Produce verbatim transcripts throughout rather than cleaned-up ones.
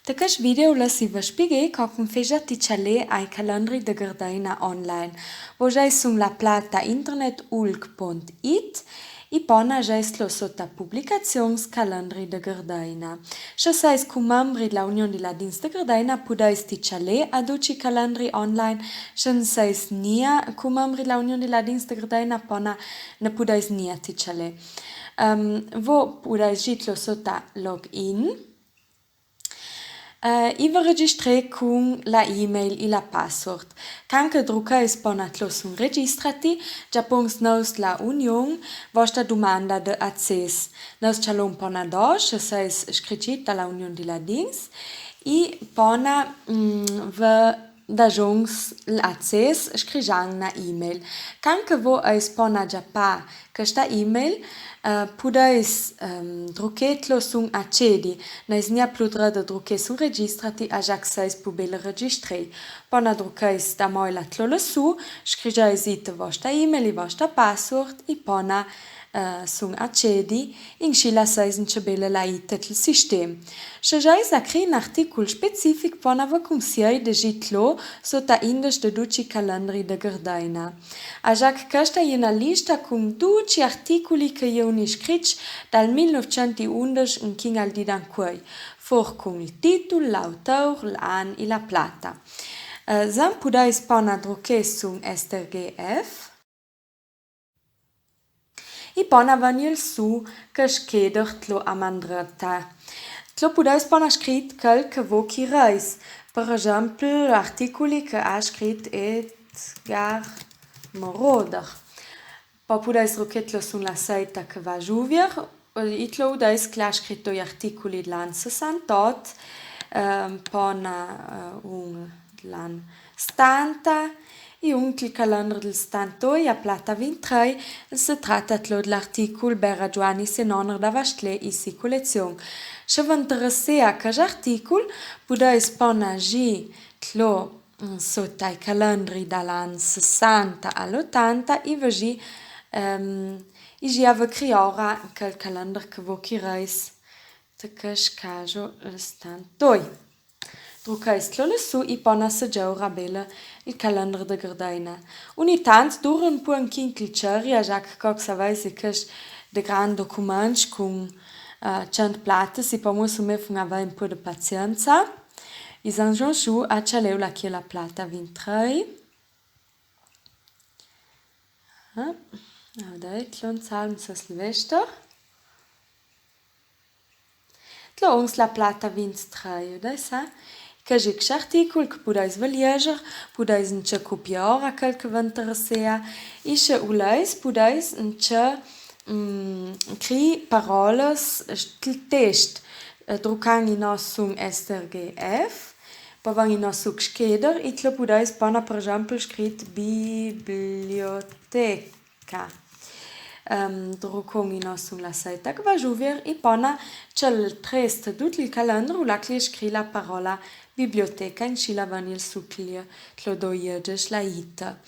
Te chest video lassi vos spieghi co che un fegia ti cjalè ai calendri de Gardeina online. Vo jais sun la plata internet ulc pont it i pona jais tlo sota publicazions calendri de Gardeina. Sche seis cumembri dla Union di ladins de Gardeina pudais ti cjalè a ducj i calendri online, sche no seis nia cumembri dla Union di ladins de Gardeina pona no pudais nia ti cjalè. Ehm, vo pudais ji tlo sota login. Eh, i vos registrè cun la e-mail i la password. Can che drucheis pona tlo sun registrati, gja pons nous dla Union vosta dumanda de acès. Nous cjalon pona do, sche seis scritgit da la Union di ladins, i pona, mm, vos dajons l'acès scrijant na e-mail. Can che vo eis pona gja pa chesta e-mail, eh, pudeis, ehm, druchè tlo sun accedi, n'eis nia plu dreda druchè sun registrati, a già che seis plu bela registrei. Pona drucheis da moila tlo lasù, scrijeis ite vosta e-mail i vosta password i pona, eh, sun accedi, inscì lasseis un ce bela la ite tlo sistem. Sche geis a crì un articul specific pona vo cunsiei de ji tlo sota index de ducj i calendri de Gardeina. A già che chesta e na lista cun ducj i articuli che i vegnin scricc dal mil novcent e undex inchin al dì d'ancuei, for cun il titul, l'autour, l'an i la plata. Eh, zan pudeis pona druchè sun S R G F. I pona vegnel su chest scheder tlo a man dreta. Tlo pudeis pona scrit chel che vo chireis. Per exempel, articuli che ha scrit Edgar Moroder. Po pudeis druchè tlo sun la seita che va giuvier, i tlo udeis che l'ha scrit doi articuli dl'an sessantotto, ehm, pona, eh, un dl'an stanta, i un tlo calendro del stantoi a plata vintrei, se trata tlo dl'articul Bera Giuanis in oner da Vastlè i si cullezion. Sche v'interessea chest articul, pudeis pona ji tlo, mm, sota i calendri da l'an sessanta a l'otanta, i vegì, ehm, i ji a vecri ora chel calender che vo chireis, te chest caso, eh, stantoi. Drucheis tlo lasù i pona segiura bela il calender de Gardeina. Ogni tant dura un po' inchin che el ceri, a già che co che saveis chest de grand document cun, eh, cent platas, i po mo su me fun avei un po' de pazienza. I zan gion su a cjaleu la chela plata vintrei. Ah, a vedei, tlo un salm sa Silvester. Tlo uns la plata vintrei, vedei sa? Chest articul che pudeis v'leger, pudeis ince cupiar ora chel che v'interessea, i sche uleis pudeis ince, mm, cri parolas, il test, eh, drucant i nos sun S R G F, po van i nos su scheder, i tlo pudeis pona, per exempel, scrit biblioteca. Ehm, drucon i nos sun la seita che va giuvier, i pona chel trest dut il calendro, là che l'è scri la parola biblioteca, inscì la vegnel su tlo, tlo doi edesch la ita.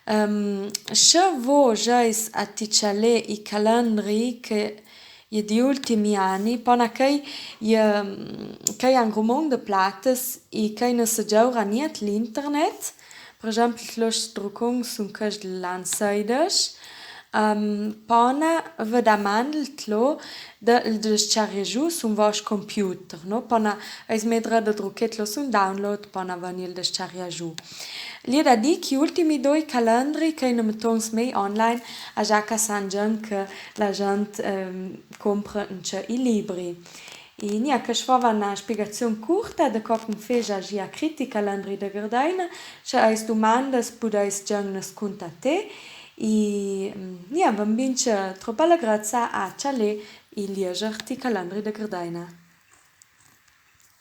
Ehm, sche vo geis a ti cjalè i calendri che i è di ultimi ani, pona chei, i, ehm, chei a un grumont de platas i chei no segiura niat l'internet, per exempel, tlo strucon sun chest de l'an seidesch, ehm, pona ve damandel tlo de, de sciariar giù sun vos computer, no? Pona eis me dreda druchè tlo sun download, pona vegnel de sciariar giù. L'è da dì che i ultimi doi calendri chei no metons mei online, a già che a san gion che la gent, ehm, compra ince i libri. I nia, chest fova na spiegazion curta de co che un fegia a ji a cri ti calendri de Gardeina. Sche eis dumandas pudeis gion nes cuntatè. I, mm, nia, v'invintse tropa allegrezza a cjalè i leger ti calendri de Gardeina.